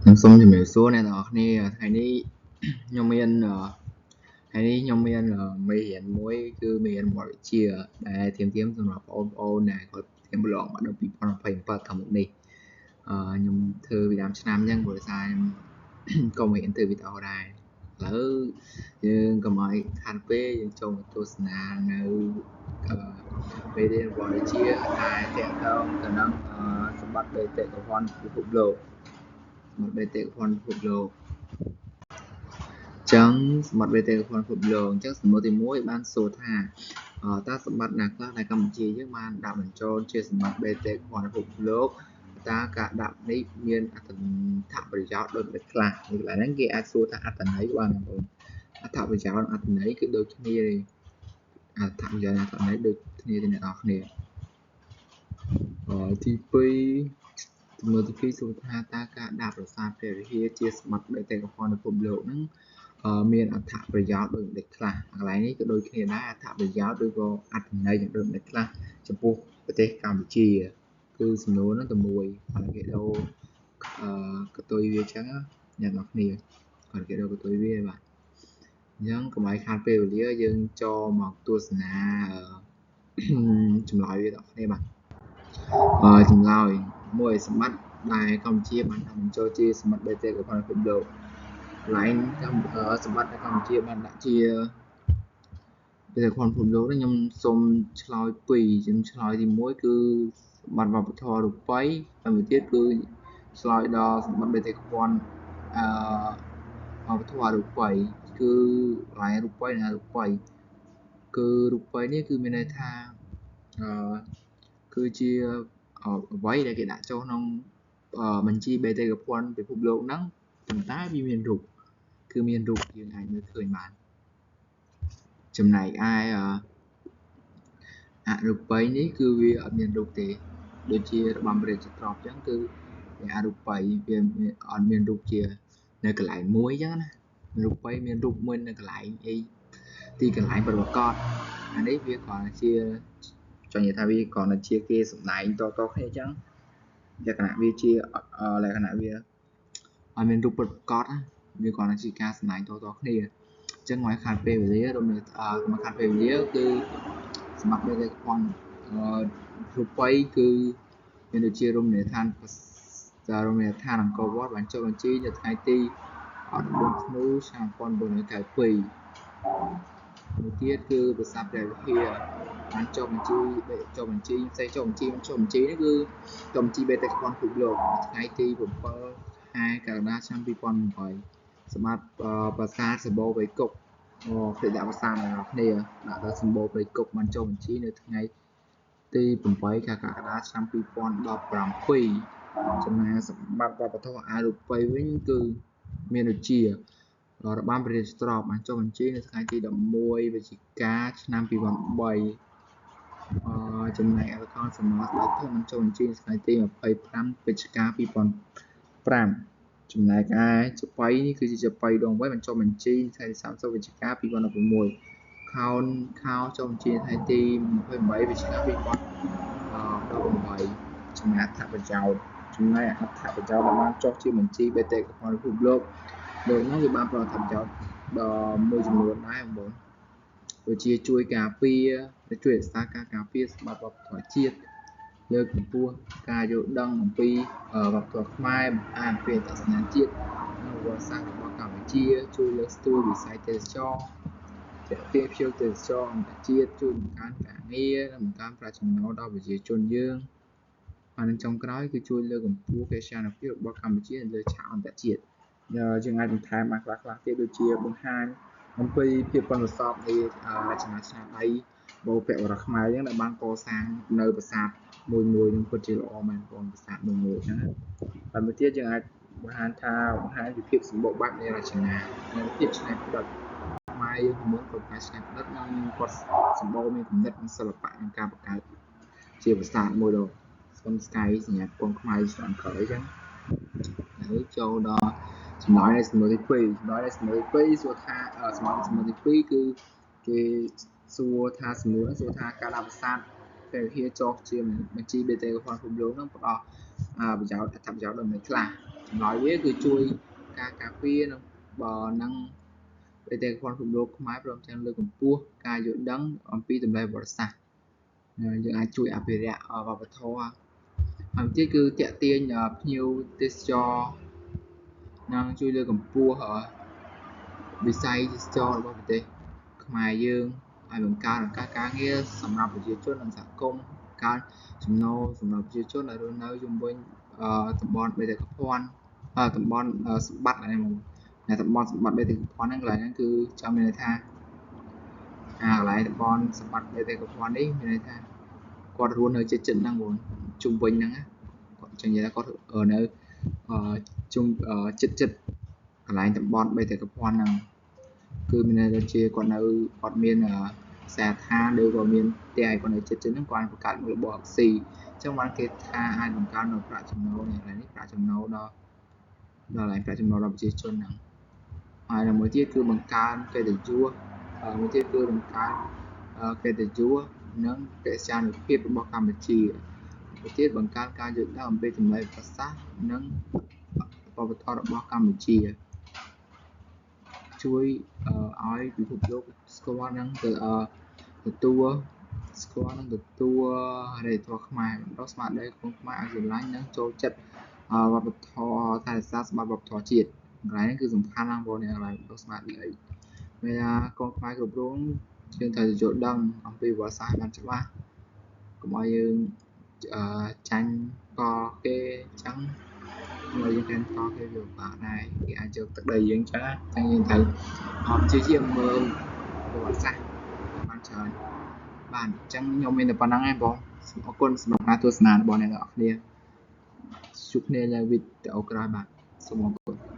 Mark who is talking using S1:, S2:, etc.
S1: ខ្ញុំសូមជម្រាបសួរអ្នកទាំងអស់គ្នាថ្ងៃនេះខ្ញុំមានថ្ងៃនេះខ្ញុំមានមេរៀនមួយគឺមេរៀនប្រវត្តិវិទ្យាដែលធៀមធៀមសម្រាប់បងប្អូនដែលគាត់ត្រៀមប្រឡងបាក់ឌុប2027ខាងមុខនេះខ្ញុំធ្វើពីដើមឆ្នាំអញ្ចឹងព្រោះសារខ្ញុំក៏មិនរៀនធ្វើវីដេអូដែរឥឡូវយើងកុំឲ្យខានពេលយើងចូលមកទស្សនានៅមេរៀនប្រវត្តិវិទ្យាដែលទាក់ទងទៅនឹងសម្បត្តិបេតិកភណ្ឌពិភពលោកសម្បត្តិបេតិកភណ្ឌពិភពលោកចឹងសម្បត្តិបេតិកភណ្ឌពិភពលោកអញ្ចឹងសំណួរទី1បានសួរថាតើសម្បត្តិណាខ្លះដែលកម្ពុជាយើងបានដាក់បញ្ចូលជាសម្បត្តិបេតិកភណ្ឌពិភពលោកតើការដាក់នេះមានអត្ថប្រយោជន៍ដូចម្តេចខ្លះនេះកន្លែងហ្នឹងគេអាចសួរថាអត្ថន័យក៏បានបងប្អូនអត្ថប្រយោជន៍អត្ថន័យគឺដូចគ្នាទេអត្ថប្រយោជន៍អត្ថន័យដូចគ្នាទេអ្នកនរគ្នាទី2សំណួរទី2សួរថាតើការដាក់ប្រាសាទព្រះវិហារជាសម្បត្តិបេតិកភណ្ឌពិភពលោកហ្នឹងមានអត្ថប្រយោជន៍ដូចម្តេចខ្លះកន្លែងនេះក៏ដូចគ្នាដែរអត្ថប្រយោជន៍ឬក៏អត្ថន័យយ៉ាងដូចម្តេចខ្លះចំពោះប្រទេសកម្ពុជាគឺសំណួរហ្នឹងតែមួយគាត់គេដូរកតុយវាអញ្ចឹងអ្នកនរគ្នាគាត់គេដូរកតុយវាបាទអញ្ចឹងកុំឲ្យខាតពេលវេលាយើងចូលមកទស្សនាចម្លើយវាដល់គ្នាបាទចម្លើយមួយសម្បត្តិដែលកម្ពុជាបានដាក់បញ្ចូលជាសម្បត្តិបេតិកភណ្ឌពិភពលោកកន្លែងសម្បត្តិដែលកម្ពុជាបានដាក់ជាបេតិកភណ្ឌពិភពលោកនេះខ្ញុំសូមឆ្លើយពីរខ្ញុំឆ្លើយទី1គឺសម្បត្តិវប្បធម៌រូបីហើយមួយទៀតគឺឆ្លើយដល់សម្បត្តិបេតិកភណ្ឌអឺវប្បធម៌រូបីគឺកន្លែងរូបីនិងរូបីគឺរូបីនេះគឺមានន័យថាអឺគឺជាអ្វីដែលគេដាក់ចូលក្នុងបញ្ជីបេតិកភណ្ឌពិភពលោកហ្នឹងប៉ុន្តែវាមានរូបគឺមានរូបយើងអាចមើលឃើញបានចំណែកឯអរូបីនេះគឺវាអត់មានរូបទេដូចជារបាំរាជទ្រព្យអញ្ចឹងគឺវាអរូបីវាអត់មានរូបជានៅកន្លែងមួយអញ្ចឹងណារូបីមានរូបមួយនៅកន្លែងអីទីកន្លែងប្រកបអានេះវាគ្រាន់តែជាចង់និយាយថាវាគ្រាន់តែជាគេសម្ដែងតៗគ្នាអញ្ចឹងលក្ខណៈវាជាលក្ខណៈវាអត់មានរូបពិតប្រាកដវាគ្រាន់តែជាការសម្ដែងតៗគ្នាអញ្ចឹងមកខាតពេលវេលារំមកខាតពេលវេលាគឺសម្រាប់បេតិកភណ្ឌរូបីគឺមានដូចជារមណីយដ្ឋានរមណីយដ្ឋានអង្គរវត្តបានចុះបញ្ជីនៅថ្ងៃទី14ធ្នូឆ្នាំ1992មួយទៀតគឺប្រាសាទព្រះវិហារបានចុះបញ្ជីចុះបញ្ជីផ្សេងចុះបញ្ជីចុះបញ្ជីនេះគឺចុះបញ្ជីបេតិកភណ្ឌពិភពលោកថ្ងៃទី7ខែកក្កដាឆ្នាំ2008សម្រាប់ប្រាសាទសម្បូរព្រៃគុកគេដាក់ប្រាសាទអ្នកគ្នាដាក់ទៅសម្បូរព្រៃគុកបានចុះបញ្ជីនៅថ្ងៃទី8ខែកក្កដាឆ្នាំ2017ចំណែកសម្បត្តិវប្បធម៌អរូបីវិញគឺមានដូចជារបាំព្រះរាជទ្រព្យបានចុះបញ្ជីនៅថ្ងៃទី11វិច្ឆិកាឆ្នាំ2003ចំណែកល្ខោនស្រមោលស្បែកធំបានចុះបញ្ជីនៅថ្ងៃទី25វិច្ឆិកា2005ចំណែកឯចាប៉ីនេះគឺជាចាប៉ីដងវែងបានចុះបញ្ជីថ្ងៃទី30វិច្ឆិកា2016ខោនខោចុះបញ្ជីថ្ងៃទី28វិច្ឆិកា2018ចំណែកអត្ថប្រយោជន៍ចំណែកអត្ថប្រយោជន៍ដែលបានចុះជាបញ្ជីបេតិកភណ្ឌពិភពលោកលោកនោះវាបានផ្ដល់អត្ថប្រយោជន៍ដល់មួយចំនួនដែរបងប្អូនដូចជាជួយការពារជួយរក្សាការការពារសម្បត្តិវប្បធម៌ជាតិលើកកម្ពស់ការយល់ដឹងអំពីវប្បធម៌ខ្មែរបង្ហាញអំពីអត្តសញ្ញាណជាតិនិងវប្បធម៌សាស្ត្ររបស់កម្ពុជាជួយលើកស្ទួយវិស័យទេសចរណ៍ទាក់ទាញភ្ញៀវទេសចរអន្តរជាតិជួយបង្កើនការងារនិងបង្កើនប្រាក់ចំណូលដល់ប្រជាជនយើងហើយនឹងចុងក្រោយគឺជួយលើកកម្ពស់កិត្យានុភាពរបស់កម្ពុជានៅលើឆាកអន្តរជាតិយើងអាចបន្ថែមបានខ្លះៗទៀតដូចជាបង្ហាញអំពីភាពប៉ិនប្រសប់នៃរចនាស្នាដៃបូព៌បរិខ្មែរយើងដែលបានកសាងនៅប្រាសាទមួយមួយនឹងពិតជាល្អមែនបងប្រាសាទមួយមួយអញ្ចឹងហើយមួយទៀតយើងអាចបង្ហាញថាបង្ហាញពីភាពសម្បូរបែបនៃរចនានិងភាពច្នៃប្រឌិតខ្មែរយើងពីមុនគាត់ការច្នៃប្រឌិតនិងគាត់សម្បូរមានគំនិតនិងសិល្បៈក្នុងការបង្កើតជាប្រាសាទមួយដ៏ស្គមស្កៃសញ្ញាពងខ្មែរឆ្នាំក្រោយអញ្ចឹងហើយចូលដល់ចម្លើយនៃសំណួរទី2ចម្លើយនៃសំណួរទី2សួរថាសំណួរទី2គឺគេសួរថាសំណួរសួរថាការដាក់ប្រាសាទព្រះវិហារចុះជាបញ្ជីបេតិកភណ្ឌពិភពលោកនឹងផ្ដល់ប្រយោជន៍អត្ថប្រយោជន៍ដល់អ្នកខ្លះ ចម្លើយវាគឺជួយការការពារនិងបើនឹងបេតិកភណ្ឌពិភពលោកខ្មែរព្រមទាំងលើកកម្ពស់ការយល់ដឹងអំពីតម្លៃប្រវត្តិសាស្ត្រយើងអាចជួយអភិរក្សវប្បធម៌ហើយទៀតគឺតាក់ទាញភ្ញៀវទេសចរនិងជួយលើកកម្ពស់វិស័យទេសចររបស់ប្រទេសខ្មែរយើងឲ្យបង្កើនឱកាសការងារសម្រាប់ប្រជាជននិងសហគមន៍កើនចំណូលសម្រាប់ប្រជាជនដែលរស់នៅជុំវិញតំបន់បេតិកភណ្ឌតំបន់សម្បត្តិហ្នឹងនៅតំបន់សម្បត្តិបេតិកភណ្ឌហ្នឹងកន្លែងហ្នឹងគឺចាំមានន័យថាអាកន្លែងតំបន់សម្បត្តិបេតិកភណ្ឌនេះមានន័យថាគាត់រស់នៅជិតជិតហ្នឹងបងជុំវិញហ្នឹងគាត់ចង់និយាយថាគាត់នៅជុំជិតជិតកន្លែងតំបន់បេតិកភណ្ឌហ្នឹងគឺមានន័យថាជាគាត់នៅគាត់មានខ្សែឋានឬក៏មានផ្ទះឲ្យគាត់នៅជិតជិតហ្នឹងគាត់បង្កើតមុខរបរស៊ីអញ្ចឹងបានគេថាអាចបង្កើននៅប្រាក់ចំណូលនេះកន្លែងនេះប្រាក់ចំណូលដល់ដល់កន្លែងប្រាក់ចំណូលដល់ប្រជាជនហ្នឹងហើយនៅមួយទៀតគឺបង្កើនកិត្តិយសមួយទៀតគឺបង្កើនកិត្តិយសនិងកិត្យានុភាពរបស់កម្ពុជាមួយទៀតបង្កើនការយល់ដឹងអំពីតម្លៃប្រសាសន៍និងវប្បធម៌របស់កម្ពុជាជួយឲ្យពិភពលោកស្គាល់និងទទួលស្គាល់និងទទួលអរិយធម៌ខ្មែរបណ្ដុះស្មារតីកូនខ្មែរឲ្យស្រឡាញ់និងចូលចិត្តវប្បធម៌ថែរក្សាសម្បត្តិវប្បធម៌ជាតិកន្លែងនេះគឺសំខាន់ណាស់បងប្អូនកន្លែងបណ្ដុះស្មារតីមានថាកូនខ្មែរគ្រប់រូបយើងត្រូវយល់ដឹងអំពីប្រវត្តិសាស្ត្របានច្បាស់កុំឲ្យយើងចាញ់កគេអញ្ចឹងមកយើងកាន់កគេវាពិបាកដែរគេអាចយកទឹកដីយើងចឹងអញ្ចឹងយើងត្រូវអត់ជាជាមើលប្រវត្តិសាស្ត្របានច្រើនបាទអញ្ចឹងខ្ញុំមានតែប៉ុណ្្នឹងឯងបងសូមអរគុណសម្រាប់ការទស្សនារបស់អ្នកទាំងអស់គ្នាជួបគ្នានៅវីដេអូក្រោយបាទសូមអរគុណ។